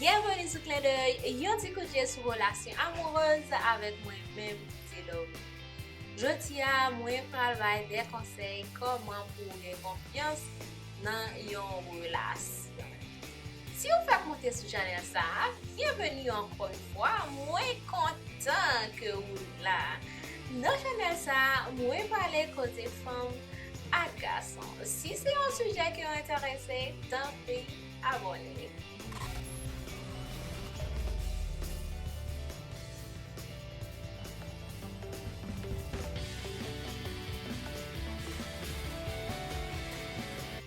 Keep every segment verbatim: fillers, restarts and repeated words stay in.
Byenveni sou Klendèy, yon ti kout je sou relasyon amourèz avèk mwen menm, Tedor. Jodi a, mwen pral bay de konsèy kòman pou w gen konfyans nan yon relasyon. Si w fèk monte sou chanèl sa a, byenveni ankò yon fwa, mwen kontan ke w la. Nan chanèl sa a, mwen pale koze fanm ak gason. Si se yon sijè ke w enterese, tanpri abòne.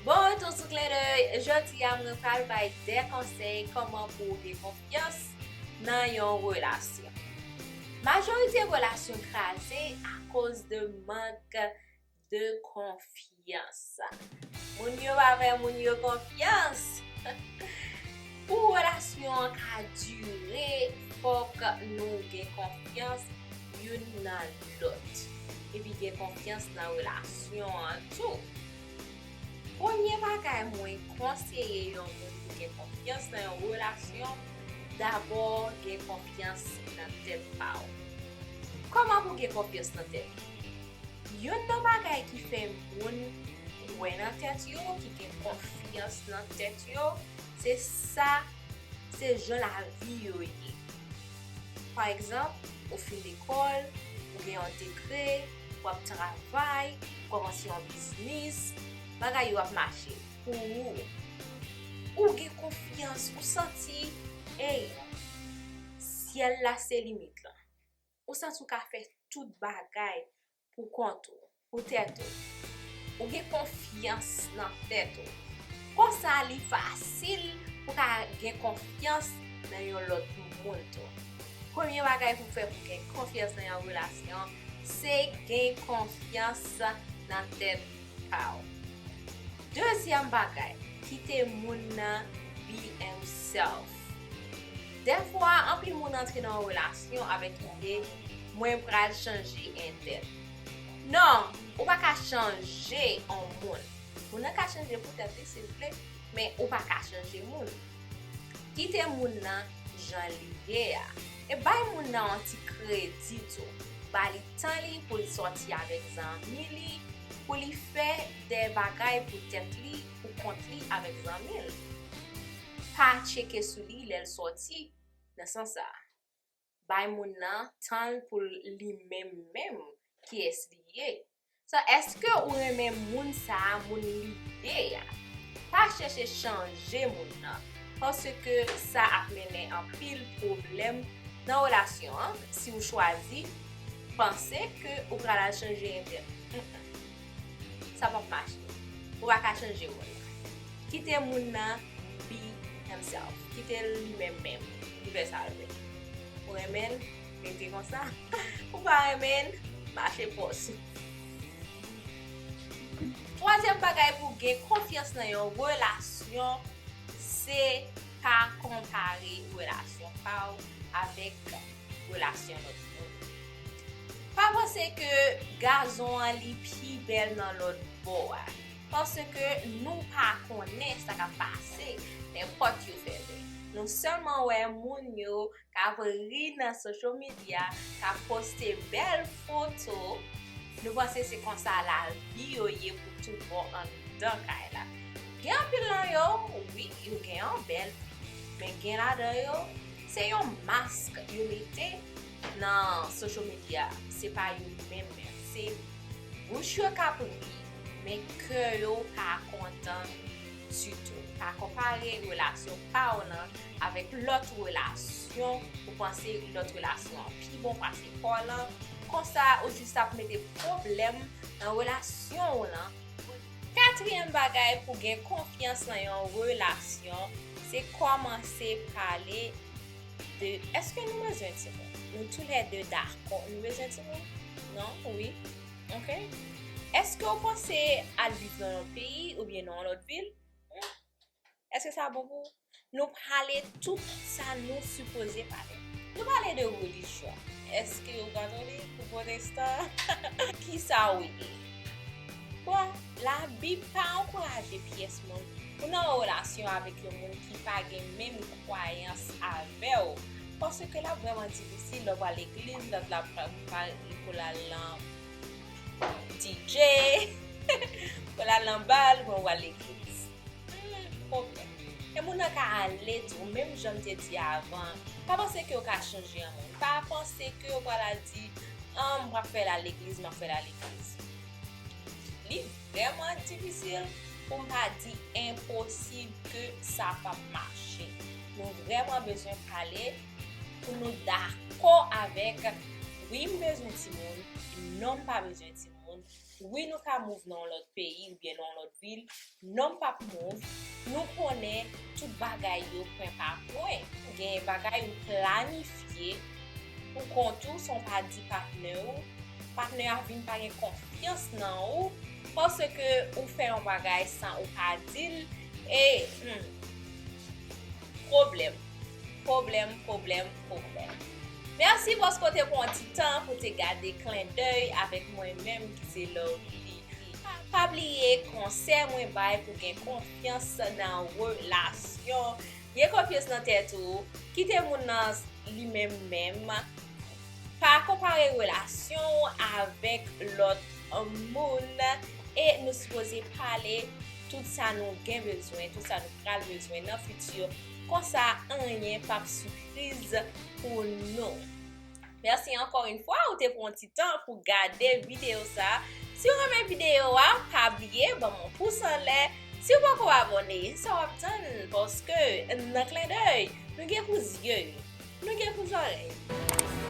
Bon retou sou Klendèy. Jodi a, mwen pral bay de konsèy kòman pou w gen konfyans nan yon relasyon. Majorite relasyon kraze akoz de mank de konfyans. Moun yo pa fè moun yo konfyans. Pou relasyon an ka dire, fòk nou gen konfyans youn nan lòt. Epi gen konfyans nan relasyon an tou. Premye bagay mwen konseye yon moun pou gen konfyans nan yon relasyon, dabò gen konfyans nan tèt pa w. Kòman pou gen konfyans nan tèt ou? Youn nan bagay ki fè moun kwè nan tèt yo, ki gen konfyans nan tèt yo, se sa, se jan lavi yo ye. Pa egzanp, ou fin lekòl, ou gen yon degre, w ap travay, ou kòmanse yon biznis, bagay yo ap mache pou ou. Ou gen konfyans, ou santi, ey, syèl la se limit lan. Ou santi w ka fè tout bagay pou kont ou, pou tèt ou. Ou gen konfyans nan tèt ou. Konsa, li fasil pou w ka gen konfyans nan yon lòt moun tou. Premye bagay pou w fè pou w gen konfyans nan yon relasyon, se gen konfyans nan tèt pa w. Dezyèm bagay, kite moun nan be himself. Dèfwa, anpil moun antre nan yon relasyon avèk ide, "Mwen pral chanje entèl." Non, ou pa ka chanje yon moun. Moun nan ka chanje pou tèt li si l vle, men ou pa ka chanje moun. Kite moun nan jan li ye a. E bay moun nan yon ti kredi tou. Ba li tan li pou l sòti avèk zanmi li, pou li fè de bagay pou tèt li, pou kont li avèk zanmi l. Pa tcheke sou li lè l sòti nan sans sa a. Bay moun nan tan l pou li menm menm kiyès li ye. So, èske ou renmen moun sa a, moun li ye a? Pa chèche chanje moun nan, paske sa ap mennen anpil pwoblèm nan relasyon an si w chwazi panse ke ou pral al chanje entèl. Mm-mm. Sa p ap mache. Ou pa ka chanje moun nan. Kite moun nan be himself. Kite l li menm menm. Li fè sa l vle. Ou renmen l, rete konsa. Ou pa renmen l, mache pòs ou. Twazyèm bagay pou gen konfyans nan yon relasyon, se pa konpare relasyon pa w avèk relasyon lòt moun. Pa panse ke gazon an li pi bèl nan lòt bò a. Paske nou pa konnen sa k ap pase nenpòt yo fèmen. Nou sèlman wè moun yo k ap ri nan social media, k ap poste bèl foto. Nou panse se konsa lavi yo ye pou tout bon anndan kay la. Gen anpil nan yo, wi, yo gen yon bèl vi, men gen ladan yo, se yon mask yo mete nan social media. Se pa yo menm menm. Se bouch yo k ap ri, men kè yo pa kontan ditou. Pa konpare relasyon pa w nan avèk lòt relasyon, ou panse lòt relasyon an pi bon pase pa w lan, konsa ou jis ap mete pwoblèm nan relasyon w lan. Katriyèm bagay pou gen konfyans nan yon relasyon, se kòmanse pale de, èske nou bezwen timoun? Nou toulède dakò, nou bezwen timoun? Non? Wi? Ok. Èske w panse al viv nan yon peyi oubyen nan yon lòt vil? Hmm? Èske sa bon pou ou? Nou pale tout sa nou sipoze pale. Nou pale de relijyon. Èske ou katolik, ou pwotestan? Kisa ou ye? Bon, Labib pa ankouraje pyès moun Ou nan yon relasyon avèk yon moun ki pa gen menm kwayans avè w. Paske l ap vrèman difisil lè w pral legliz, lòt la pral, pral, pou l al nan D J, pou l al nan bal, pou l al legliz. Hmm, pwoblèm. E moun nan ka ale tou, menm jan m te di avan, pa panse ke w ka chanje yon moun. Pa panse ke w pral al di, ah, m ap fè l al legliz, m ap fè l al legliz. Li vrèman difisil, pou m pa di enposib, ke sa p ap mache. Nou vrèman bezwen pale pou nou dakò avèk, wi, m bezwen timoun, non, m pa bezwen timoun. Wi, nou ka move nan yon lòt peyi oubyen nan yon lòt vil, non, m p ap move. Nou konnen tout bagay yo pwen pa pwen. Gen bagay ou planifye, ou kont ou, san w pa di patnè w, patnè a vin pa gen konfyans nan ou, paske ou fè yon bagay san ou pa di l, e, hmm, pwoblèm, pwoblèm, pwoblèm, pwoblèm. Mèsi paske w te pran ti tan pou te gade Klendèy avèk mwen menm ki se Lorly. Pa, pa bliye konsèy mwen bay pou gen konfyans nan relasyon. Gen konfyans nan tèt ou, kite moun nan li menm menm. Pa konpare relasyon w avèk lòt moun. E nou sipoze pale tout sa nou gen bezwen, tout sa nou pral bezwen nan fiti. Konsa, anyen p ap sipriz pou nou. Mèsi ankò yon fwa, ou te pran ti tan pou gade videyo sa. Si w renmen videyo a, pa bliye ban m yon pous anlè. Si w poko abòne, sa w ap tann? Paske nan Klendèy, nou gen pou zye, nou gen pou zòrèy.